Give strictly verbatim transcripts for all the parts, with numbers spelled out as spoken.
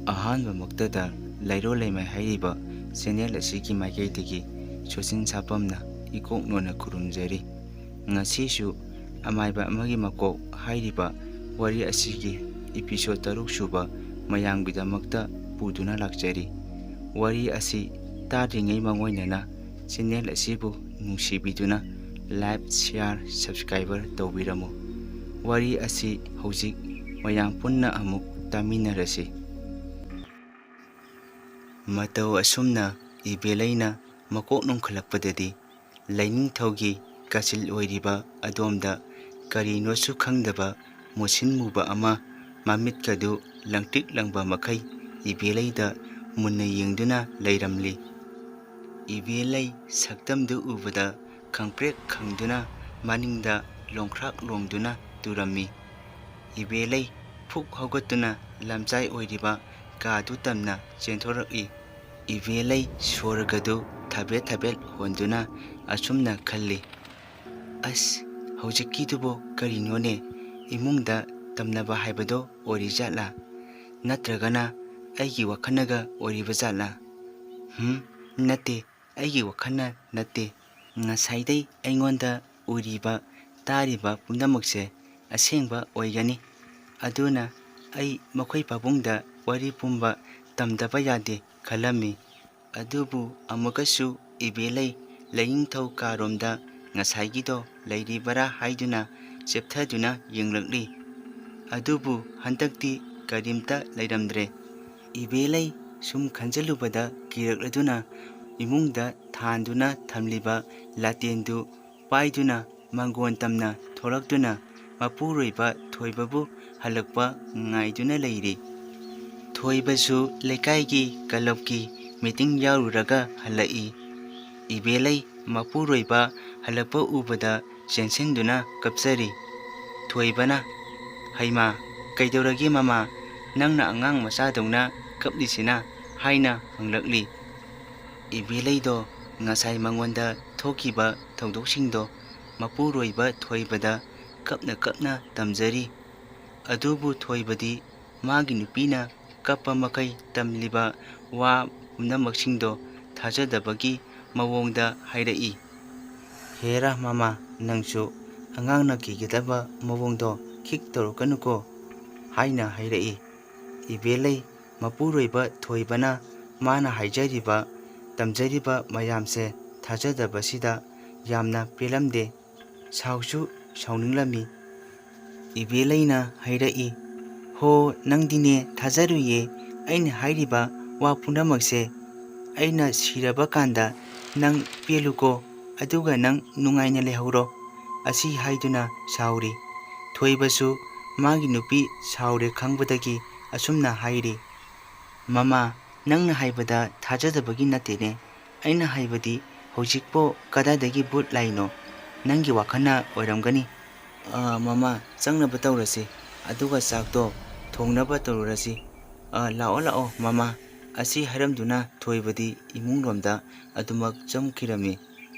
ꯑꯍꯥꯟꯕꯃꯛꯇꯗ ꯂꯩꯔꯣꯜ ꯂꯩꯃꯥꯏ ꯍꯥꯏꯔꯤꯕ ꯆꯦꯅꯦꯜ ꯑꯁꯤꯒꯤ ꯃꯥꯏꯀꯩꯗꯒꯤ ꯁꯣꯆꯤꯟ ꯁꯥꯄꯝꯅ ꯏꯀꯣꯛ ꯅꯣꯟꯅ ꯈꯨꯔꯨꯝꯖꯔꯤ꯫ ꯉꯁꯤꯁꯨ ꯑꯃꯥꯏꯕ ꯑꯃꯒꯤ ꯃꯀꯣꯛ ꯍꯥꯏꯔꯤꯕ ꯋꯥꯔꯤ ꯑꯁꯤꯒꯤ ꯏꯄꯤꯁꯣꯗ ꯇꯔꯨꯛ ꯁꯨꯕ ꯃꯌꯥꯝꯒꯤꯗꯃꯛꯇ ꯄꯨꯗꯨꯅ ꯂꯥꯛꯆꯔꯤ꯫ ꯋꯥꯔꯤ ꯑꯁꯤ ꯇꯥꯗ꯭ꯔꯤꯉꯩ ꯃꯥꯡꯑꯣꯏꯅꯅ ꯆꯦꯅꯦꯜ ꯑꯁꯤꯕꯨ ꯅꯨꯡꯁꯤꯕꯤꯗꯨꯅ ꯂꯥꯏꯛ, ꯁꯤꯌꯥꯔ, ꯁꯕꯁꯀ꯭ꯔꯥꯏꯕꯔ ꯇꯧꯕꯤꯔꯝꯃꯨ꯫ ꯋꯥꯔꯤ ꯑꯁꯤ ꯍꯧꯖꯤꯛ ꯃꯌꯥꯝ ꯄꯨꯟꯅ ꯑꯃꯨꯛ ꯇꯥꯃꯤꯟꯅꯔꯁꯤ꯫ ꯃꯇꯧ ꯑꯁꯨꯝꯅ ꯏꯕꯦꯂꯩꯅ ꯃꯀꯣꯛ ꯅꯣꯟꯈꯠꯂꯛꯄꯗꯗꯤ ꯂꯩꯅꯤꯡꯊꯧꯒꯤ ꯀꯥꯆꯤꯜ ꯑꯣꯏꯔꯤꯕ ꯑꯗꯣꯝꯗ ꯀꯔꯤꯅꯣꯁꯨ ꯈꯪꯗꯕ ꯃꯨꯁꯤꯟ ꯃꯨꯕ ꯑꯃ ꯃꯃꯤꯠꯀꯗꯨ ꯂꯪꯇ꯭ꯔꯤꯛ ꯂꯪꯕ ꯃꯈꯩ ꯏꯕꯦꯂꯩꯗ ꯃꯨꯟꯅ ꯌꯦꯡꯗꯨꯅ ꯂꯩꯔꯝꯂꯤ꯫ ꯏꯕꯦꯂꯩ ꯁꯛꯇꯝꯗꯨ ꯎꯕꯗ ꯈꯪꯄ꯭ꯔꯦꯛ ꯈꯪꯗꯨꯅ ꯃꯅꯤꯡꯗ ꯂꯣꯡꯈ꯭ꯔꯥꯛ ꯂꯣꯡꯗꯨꯅ ꯇꯨꯔꯝꯃꯤ꯫ ꯏꯕꯦꯂꯩ ꯐꯨꯛ ꯍꯧꯒꯠꯇꯨꯅ ꯂꯝꯖꯥꯏ ꯑꯣꯏꯔꯤꯕ ꯀꯥꯗꯨ ꯇꯝꯅ ꯆꯦꯟꯊꯣꯔꯛꯏ꯫ ꯏꯕꯦꯂꯩ ꯁꯣꯔꯒꯗꯨ ꯊꯕꯦꯠ ꯊꯕꯦꯠ ꯍꯣꯟꯗꯨꯅ ꯑꯁꯨꯝꯅ ꯈꯜꯂꯤ, "ꯑꯁ, ꯍꯧꯖꯤꯛꯀꯤꯗꯨꯕꯨ ꯀꯔꯤꯅꯣꯅꯦ? ꯏꯃꯨꯡꯗ ꯇꯝꯅꯕ ꯍꯥꯏꯕꯗꯣ ꯑꯣꯏꯔꯤꯖꯥꯠꯂꯥ? ꯅꯠꯇ꯭ꯔꯒꯅ ꯑꯩꯒꯤ ꯋꯥꯈꯜꯅꯒ ꯑꯣꯏꯔꯤꯕ ꯖꯥꯠꯂꯥ? ꯍꯨꯝ, ꯅꯠꯇꯦ, ꯑꯩꯒꯤ ꯋꯥꯈꯜꯅ ꯅꯠꯇꯦ꯫ ꯉꯁꯥꯏꯗꯩ ꯑꯩꯉꯣꯟꯗ ꯎꯔꯤꯕ, ꯇꯥꯔꯤꯕ ꯄꯨꯝꯅꯃꯛꯁꯦ ꯑꯁꯦꯡꯕ ꯑꯣꯏꯒꯅꯤ꯫ ꯑꯗꯨꯅ ꯑꯩ ꯃꯈꯣꯏ ꯄꯥꯕꯨꯡꯗ ꯋꯥꯔꯤ ꯄꯨꯝꯕ ꯇꯝꯗꯕ ꯌꯥꯗꯦ" ꯈꯜꯂꯝꯃꯤ꯫ ꯑꯗꯨꯕꯨ ꯑꯃꯨꯛꯀꯁꯨ ꯏꯕꯦꯂꯩ ꯂꯩꯅꯤꯡꯊꯧ ꯀꯥꯔꯣꯝꯗ ꯉꯁꯥꯏꯒꯤꯗꯣ ꯂꯩꯔꯤꯕꯔꯥ ꯍꯥꯏꯗꯨꯅ ꯆꯦꯞꯊꯗꯨꯅ ꯌꯦꯡꯂꯛꯂꯤ꯫ ꯑꯗꯨꯕꯨ ꯍꯟꯗꯛꯇꯤ ꯀꯔꯤꯝꯇ ꯂꯩꯔꯝꯗ꯭ꯔꯦ꯫ ꯏꯕꯦꯂꯩ ꯁꯨꯝ ꯈꯟꯖꯤꯜꯂꯨꯕꯗ ꯀꯤꯔꯛꯂꯗꯨꯅ ꯏꯃꯨꯡꯗ ꯊꯥꯟꯗꯨꯅ ꯊꯝꯂꯤꯕ ꯂꯥꯇꯦꯟꯗꯨ ꯄꯥꯏꯗꯨꯅ ꯃꯥꯡꯒꯣꯟ ꯇꯝꯅ ꯊꯣꯔꯛꯇꯨꯅ ꯃꯄꯨꯔꯣꯏꯕ ꯊꯣꯏꯕꯕꯨ ꯍꯜꯂꯛꯄ ꯉꯥꯏꯗꯨꯅ ꯂꯩꯔꯤ꯫ ꯊꯣꯏꯕꯁꯨ ꯂꯩꯀꯥꯏꯒꯤ ꯀꯂꯕꯀꯤ ꯃꯤꯇꯤꯡ ꯌꯥꯎꯔꯨꯔꯒ ꯍꯜꯂꯛꯏ꯫ ꯏꯕꯦꯂꯩ ꯃꯄꯨꯔꯣꯏꯕ ꯍꯜꯂꯛꯄ ꯎꯕꯗ ꯆꯦꯟꯁꯤꯟꯗꯨꯅ ꯀꯞꯆꯔꯤ꯫ ꯊꯣꯏꯕꯅ, "ꯍꯩꯃꯥ, ꯀꯩꯗꯧꯔꯒꯦ ꯃꯃꯥ? ꯅꯪꯅ ꯑꯉꯥꯡ ꯃꯆꯥꯗꯧꯅ ꯀꯞꯂꯤꯁꯤꯅ?" ꯍꯥꯏꯅ ꯍꯪꯂꯛꯂꯤ꯫ ꯏꯕꯦꯂꯩꯗꯣ ꯉꯁꯥꯏ ꯃꯉꯣꯟꯗ ꯊꯣꯛꯈꯤꯕ ꯊꯧꯗꯣꯛꯁꯤꯡꯗꯣ ꯃꯄꯨꯔꯣꯏꯕ ꯊꯣꯏꯕꯗ ꯀꯞꯅ ꯀꯞꯅ ꯇꯝꯖꯔꯤ꯫ ꯑꯗꯨꯕꯨ ꯊꯣꯏꯕꯗꯤ ꯃꯥꯒꯤ ꯅꯨꯄꯤꯅ ꯀꯞꯄ ꯃꯈꯩ ꯇꯝꯂꯤꯕ ꯋꯥ ꯄꯨꯝꯅꯃꯛꯁꯤꯡꯗꯣ ꯊꯥꯖꯗꯕꯒꯤ ꯃꯑꯣꯡꯗ ꯍꯥꯏꯔꯛꯏ꯫ "ꯍꯦꯔꯥ ꯃꯃꯥ, ꯅꯪꯁꯨ ꯑꯉꯥꯡꯅ ꯀꯤꯒꯗꯕ ꯃꯑꯣꯡꯗꯣ ꯈꯤꯛ ꯇꯧꯔꯛꯀꯅꯨꯀꯣ" ꯍꯥꯏꯅ ꯍꯥꯏꯔꯛꯏ꯫ ꯏꯕꯦꯂꯩ ꯃꯄꯨꯔꯣꯏꯕ ꯊꯣꯏꯕꯅ ꯃꯥꯅ ꯍꯥꯏꯖꯔꯤꯕ, ꯇꯝꯖꯔꯤꯕ ꯃꯌꯥꯝꯁꯦ ꯊꯥꯖꯗꯕꯁꯤꯗ ꯌꯥꯝꯅ ꯄꯦꯜꯂꯝꯗꯦ꯫ ꯁꯥꯎꯁꯨ ꯁꯥꯎꯅꯤꯡꯂꯝꯃꯤ꯫ ꯏꯕꯦꯂꯩꯅ ꯍꯥꯏꯔꯛꯏ, "ꯍꯣ, ꯅꯪꯗꯤꯅꯦ ꯊꯥꯖꯔꯨꯏꯌꯦ ꯑꯩꯅ ꯍꯥꯏꯔꯤꯕ ꯋꯥ ꯄꯨꯝꯅꯃꯛꯁꯦ꯫ ꯑꯩꯅ ꯁꯤꯔꯕ ꯀꯥꯟꯗ ꯅꯪ ꯄꯦꯜꯂꯨꯀꯣ, ꯑꯗꯨꯒ ꯅꯪ ꯅꯨꯡꯉꯥꯏꯅ ꯂꯩꯍꯧꯔꯣ" ꯑꯁꯤ ꯍꯥꯏꯗꯨꯅ ꯁꯥꯎꯔꯤ꯫ ꯊꯣꯏꯕꯁꯨ ꯃꯥꯒꯤ ꯅꯨꯄꯤ ꯁꯥꯎꯔꯦ ꯈꯪꯕꯗꯒꯤ ꯑꯁꯨꯝꯅ ꯍꯥꯏꯔꯤ, "ꯃꯃꯥ, ꯅꯪꯅ ꯍꯥꯏꯕꯗ ꯊꯥꯖꯗꯕꯒꯤ ꯅꯠꯇꯦꯅꯦ꯫ ꯑꯩꯅ ꯍꯥꯏꯕꯗꯤ ꯍꯧꯖꯤꯛꯄꯨ ꯀꯗꯥꯏꯗꯒꯤ ꯚꯨꯠ ꯂꯥꯛꯏꯅꯣ? ꯅꯪꯒꯤ ꯋꯥꯈꯜꯅ ꯑꯣꯏꯔꯝꯒꯅꯤ꯫ ꯑ, ꯃꯃꯥ, ꯆꯪꯅꯕ ꯇꯧꯔꯁꯤ, ꯑꯗꯨꯒ ꯆꯥꯛꯇꯣ ꯊꯣꯡꯅꯕ ꯇꯧꯔꯨꯔꯁꯤ꯫ ꯑ, ꯂꯥꯛꯑꯣ, ꯂꯥꯛꯑꯣ, ꯃꯃꯥ" ꯑꯁꯤ ꯍꯥꯏꯔꯝꯗꯨꯅ ꯊꯣꯏꯕꯗꯤ ꯏꯃꯨꯡꯂꯣꯝꯗ ꯑꯗꯨꯃꯛ ꯆꯪꯈꯤꯔꯝꯃꯤ꯫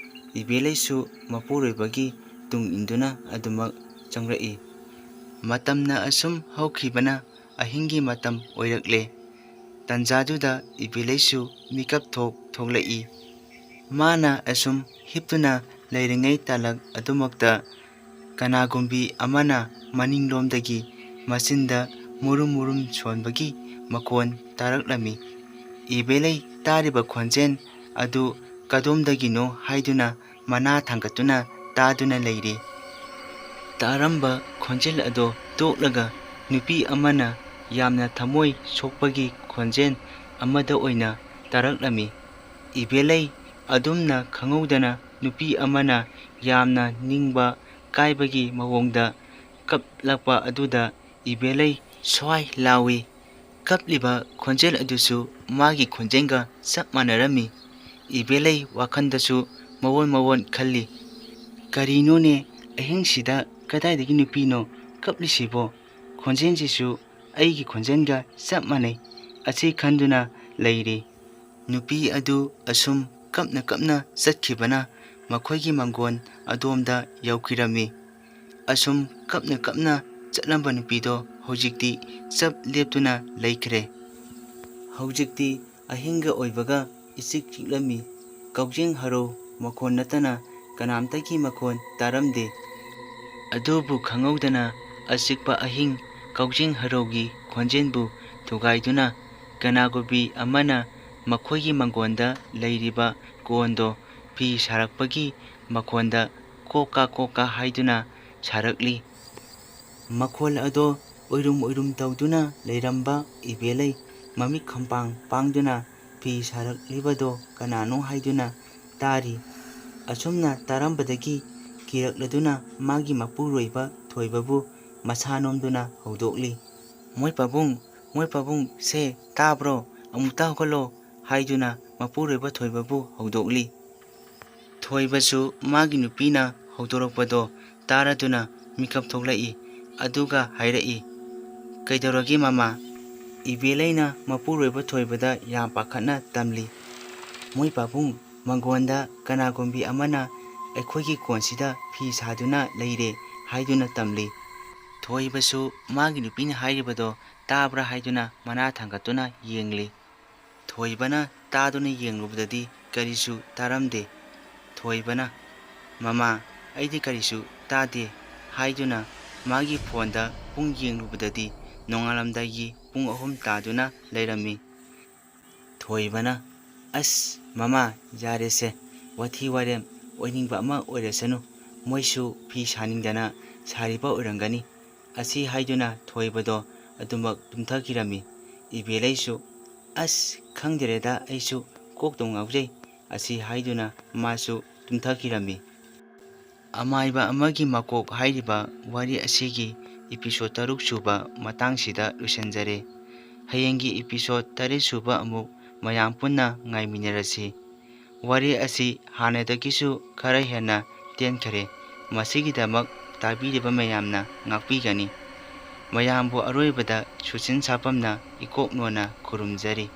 ꯏꯕꯦꯂꯩꯁꯨ ꯃꯄꯨꯔꯣꯏꯕꯒꯤ ꯇꯨꯡ ꯏꯟꯗꯨꯅ ꯑꯗꯨꯃꯛ ꯆꯪꯂꯛꯏ꯫ ꯃꯇꯝꯅ ꯑꯁꯨꯝ ꯍꯧꯈꯤꯕꯅ ꯑꯍꯤꯡꯒꯤ ꯃꯇꯝ ꯑꯣꯏꯔꯛꯂꯦ꯫ ꯇꯟꯖꯥꯗꯨꯗ ꯏꯕꯦꯂꯩꯁꯨ ꯃꯤꯀꯞ ꯊꯣꯛ ꯊꯣꯛꯂꯛꯏ꯫ ꯃꯥꯅ ꯑꯁꯨꯝ ꯍꯤꯞꯇꯨꯅ ꯂꯩꯔꯤꯉꯩ ꯇꯥꯂꯛ ꯑꯗꯨꯃꯛꯇ ꯀꯅꯥꯒꯨꯝꯕꯤ ꯑꯃꯅ ꯃꯅꯤꯡꯂꯣꯝꯗꯒꯤ ꯃꯆꯤꯟꯗ ꯃꯨꯔꯨꯝ ꯃꯨꯔꯨꯝ ꯁꯣꯟꯕꯒꯤ ꯃꯈꯣꯟ ꯇꯥꯔꯛꯂꯝꯃꯤ꯫ ꯏꯕꯦꯂꯩ ꯇꯥꯔꯤꯕ ꯈꯣꯟꯖꯦꯜ ꯑꯗꯨ ꯀꯗꯣꯝꯗꯒꯤꯅꯣ ꯍꯥꯏꯗꯨꯅ ꯃꯅꯥ ꯊꯥꯡꯒꯠꯇꯨꯅ ꯇꯥꯗꯨꯅ ꯂꯩꯔꯤ꯫ ꯇꯥꯔꯝꯕ ꯈꯣꯟꯖꯦꯜ ꯑꯗꯣ ꯇꯣꯛꯂꯒ ꯅꯨꯄꯤ ꯑꯃꯅ ꯌꯥꯝꯅ ꯊꯃꯣꯏ ꯁꯣꯛꯄꯒꯤ ꯈꯣꯟꯖꯦꯜ ꯑꯃꯗ ꯑꯣꯏꯅ ꯇꯥꯔꯛꯂꯝꯃꯤ꯫ ꯏꯕꯦꯂꯩ ꯑꯗꯨꯝꯅ ꯈꯪꯍꯧꯗꯅ ꯅꯨꯄꯤ ꯑꯃꯅ ꯌꯥꯝꯅ ꯅꯤꯡꯕ ꯀꯥꯏꯕꯒꯤ ꯃꯑꯣꯡꯗ ꯀꯞꯂꯛꯄ ꯑꯗꯨꯗ ꯏꯕꯦꯂꯩ ꯁ꯭ꯋꯥꯏ ꯂꯥꯎꯏ꯫ ꯀꯞꯂꯤꯕ ꯈꯣꯟꯖꯦꯜ ꯑꯗꯨꯁꯨ ꯃꯥꯒꯤ ꯈꯣꯟꯖꯦꯜꯒ ꯆꯞ ꯃꯥꯟꯅꯔꯝꯃꯤ꯫ ꯏꯕꯦꯂꯩ ꯋꯥꯈꯜꯗꯁꯨ ꯃꯑꯣꯟ ꯃꯑꯣꯟ ꯈꯜꯂꯤ꯫ "ꯀꯔꯤꯅꯣꯅꯦ, ꯑꯍꯤꯡꯁꯤꯗ ꯀꯗꯥꯏꯗꯒꯤ ꯅꯨꯄꯤꯅꯣ ꯀꯞꯂꯤꯁꯤꯕꯣ? ꯈꯣꯟꯖꯦꯜꯁꯤꯁꯨ ꯑꯩꯒꯤ ꯈꯣꯟꯖꯦꯜꯒ ꯆꯞ ꯃꯥꯟꯅꯩ" ꯑꯁꯤ ꯈꯟꯗꯨꯅ ꯂꯩꯔꯤ꯫ ꯅꯨꯄꯤ ꯑꯗꯨ ꯑꯁꯨꯝ ꯀꯞꯅ ꯀꯞꯅ ꯆꯠꯈꯤꯕꯅ ꯃꯈꯣꯏꯒꯤ ꯃꯪꯒꯣꯟ ꯑꯗꯣꯝꯗ ꯌꯧꯈꯤꯔꯝꯃꯤ꯫ ꯑꯁꯨꯝ ꯀꯞꯅ ꯀꯞꯅ ꯆꯠꯂꯝꯕ ꯅꯨꯄꯤꯗꯣ ꯍꯧꯖꯤꯛꯇꯤ ꯆꯞ ꯂꯦꯞꯇꯨꯅ ꯂꯩꯈ꯭ꯔꯦ꯫ ꯍꯧꯖꯤꯛꯇꯤ ꯑꯍꯤꯡꯒ ꯑꯣꯏꯕꯒ ꯏꯆꯤꯛ ꯆꯤꯛꯂꯝꯃꯤ꯫ ꯀꯛꯆꯦꯡ ꯍꯔꯧ ꯃꯈꯣꯟ ꯅꯠꯇꯅ ꯀꯅꯥꯝꯇꯒꯤ ꯃꯈꯣꯟ ꯇꯥꯔꯝꯗꯦ꯫ ꯑꯗꯨꯕꯨ ꯈꯪꯍꯧꯗꯅ ꯑꯆꯤꯛꯄ ꯑꯍꯤꯡ ꯀꯛꯆꯦꯡ ꯍꯔꯧꯒꯤ ꯈꯣꯟꯖꯦꯜꯕꯨ ꯊꯨꯒꯥꯏꯗꯨꯅ ꯀꯅꯥꯒꯨꯝꯕꯤ ꯑꯃꯅ ꯃꯈꯣꯏꯒꯤ ꯃꯪꯒꯣꯟꯗ ꯂꯩꯔꯤꯕ ꯀꯣꯟꯗꯣ ꯐꯤ ꯁꯥꯔꯛꯄꯒꯤ ꯃꯈꯣꯟꯗ ꯀꯣꯛꯀꯥ ꯀꯣꯛꯀꯥ ꯍꯥꯏꯗꯨꯅ ꯁꯥꯔꯛꯂꯤ꯫ ꯃꯈꯣꯜ ꯑꯗꯣ ꯎꯏꯔꯨꯝ ꯎꯏꯔꯨꯝ ꯇꯧꯗꯨꯅ ꯂꯩꯔꯝꯕ ꯏꯕꯦꯂꯩ ꯃꯃꯤꯠ ꯈꯝꯄꯥꯡ ꯄꯥꯡꯗꯨꯅ ꯐꯤ ꯁꯥꯔꯛꯂꯤꯕꯗꯣ ꯀꯅꯥꯅꯣ ꯍꯥꯏꯗꯨꯅ ꯇꯥꯔꯤ꯫ ꯑꯁꯨꯝꯅ ꯇꯥꯔꯝꯕꯗꯒꯤ ꯀꯤꯔꯛꯂꯗꯨꯅ ꯃꯥꯒꯤ ꯃꯄꯨꯔꯣꯏꯕ ꯊꯣꯏꯕꯕꯨ ꯃꯁꯥ ꯅꯣꯝꯗꯨꯅ ꯍꯧꯗꯣꯛꯂꯤ꯫ "ꯃꯣꯏ ꯄꯥꯕꯨꯡ, ꯃꯣꯏ ꯄꯥꯕꯨꯡ, ꯁꯦ ꯇꯥꯕ꯭ꯔꯣ? ꯑꯃꯨꯛꯇ ꯍꯧꯒꯠꯂꯣ" ꯍꯥꯏꯗꯨꯅ ꯃꯄꯨꯔꯣꯏꯕ ꯊꯣꯏꯕꯕꯨ ꯍꯧꯗꯣꯛꯂꯤ꯫ ꯊꯣꯏꯕꯁꯨ ꯃꯥꯒꯤ ꯅꯨꯄꯤꯅ ꯍꯧꯗꯣꯔꯛꯄꯗꯣ ꯇꯥꯔꯗꯨꯅ ꯃꯤꯀꯞ ꯊꯣꯛꯂꯛꯏ꯫ ꯑꯗꯨꯒ ꯍꯥꯏꯔꯛꯏ, "ꯀꯩꯗꯧꯔꯒꯦ ꯃꯃꯥ?" ꯏꯕꯦꯂꯩꯅ ꯃꯄꯨꯔꯣꯏꯕ ꯊꯣꯏꯕꯗ ꯌꯥꯝ ꯄꯥꯈꯠꯅ ꯇꯝꯂꯤ꯫ "ꯃꯣꯏ ꯄꯥꯕꯨꯡ, ꯃꯪꯒꯣꯟꯗ ꯀꯅꯥꯒꯨꯝꯕꯤ ꯑꯃꯅ ꯑꯩꯈꯣꯏꯒꯤ ꯀꯣꯟꯁꯤꯗ ꯐꯤ ꯁꯥꯗꯨꯅ ꯂꯩꯔꯦ" ꯍꯥꯏꯗꯨꯅ ꯇꯝꯂꯤ꯫ ꯊꯣꯏꯕꯁꯨ ꯃꯥꯒꯤ ꯅꯨꯄꯤꯅ ꯍꯥꯏꯔꯤꯕꯗꯣ ꯇꯥꯕ꯭ꯔꯥ ꯍꯥꯏꯗꯨꯅ ꯃꯅꯥ ꯊꯥꯡꯒꯠꯇꯨꯅ ꯌꯦꯡꯂꯤ꯫ ꯊꯣꯏꯕꯅ ꯇꯥꯗꯨꯅ ꯌꯦꯡꯂꯨꯕꯗꯗꯤ ꯀꯔꯤꯁꯨ ꯇꯥꯔꯝꯗꯦ꯫ ꯊꯣꯏꯕꯅ, "ꯃꯃꯥ, ꯑꯩꯗꯤ ꯀꯔꯤꯁꯨ ꯇꯥꯗꯦ" ꯍꯥꯏꯗꯨꯅ ꯃꯥꯒꯤ ꯐꯣꯟꯗ ꯄꯨꯡ ꯌꯦꯡꯂꯨꯕꯗꯗꯤ ꯅꯣꯡꯉꯥꯜꯂꯝꯗꯥꯏꯒꯤ ꯄꯨꯡ ꯑꯍꯨꯝ ꯇꯥꯗꯨꯅ ꯂꯩꯔꯝꯃꯤ꯫ ꯊꯣꯏꯕꯅ, "ꯑꯁ, ꯃꯃꯥ, ꯌꯥꯔꯦꯁꯦ, ꯋꯥꯊꯤ ꯋꯥꯔꯦꯝ ꯑꯣꯏꯅꯤꯡꯕ ꯑꯃ ꯑꯣꯏꯔꯁꯅꯨ, ꯃꯣꯏꯁꯨ ꯐꯤ ꯁꯥꯅꯤꯡꯗꯅ ꯁꯥꯔꯤꯕ ꯑꯣꯏꯔꯝꯒꯅꯤ" ꯑꯁꯤ ꯍꯥꯏꯗꯨꯅ ꯊꯣꯏꯕꯗꯣ ꯑꯗꯨꯃꯛ ꯇꯨꯝꯊꯈꯤꯔꯝꯃꯤ꯫ ꯏꯕꯦꯂꯩꯁꯨ, "ꯑꯁ, ꯈꯪꯗ꯭ꯔꯦꯗ, ꯑꯩꯁꯨ ꯀꯣꯛꯇꯨꯝ ꯉꯥꯎꯖꯩ" ꯑꯁꯤ ꯍꯥꯏꯗꯨꯅ ꯃꯥꯁꯨ ꯇꯨꯝꯊꯈꯤꯔꯝꯃꯤ꯫ ꯑꯃꯥꯏꯕ ꯑꯃꯒꯤ ꯃꯀꯣꯛ ꯍꯥꯏꯔꯤꯕ ꯋꯥꯔꯤ ꯑꯁꯤꯒꯤ episode ꯇꯔꯨꯛ ꯁꯨꯕ ꯃꯇꯥꯡꯁꯤꯗ ꯂꯣꯏꯁꯤꯟꯖꯔꯦ꯫ ꯍꯌꯦꯡꯒꯤ episode ꯇꯔꯦꯠ ꯁꯨꯕ ꯑꯃꯨꯛ ꯃꯌꯥꯝ ꯄꯨꯟꯅ ꯉꯥꯏꯃꯤꯟꯅꯔꯁꯤ꯫ ꯋꯥꯔꯤ ꯑꯁꯤ ꯍꯥꯟꯅꯗꯒꯤꯁꯨ ꯈꯔ ꯍꯦꯟꯅ ꯇꯦꯟꯈꯔꯦ꯫ ꯃꯁꯤꯒꯤꯗꯃꯛ ꯇꯥꯕꯤꯔꯤꯕ ꯃꯌꯥꯝꯅ ꯉꯥꯛꯄꯤꯒꯅꯤ꯫ ꯃꯌꯥꯝꯕꯨ ꯑꯔꯣꯏꯕꯗ ꯁꯨꯆꯤꯟ ꯁꯥꯐꯝꯅ ꯏꯀꯣꯛ ꯅꯣꯟꯅ ꯈꯨꯔꯨꯝꯖꯔꯤ꯫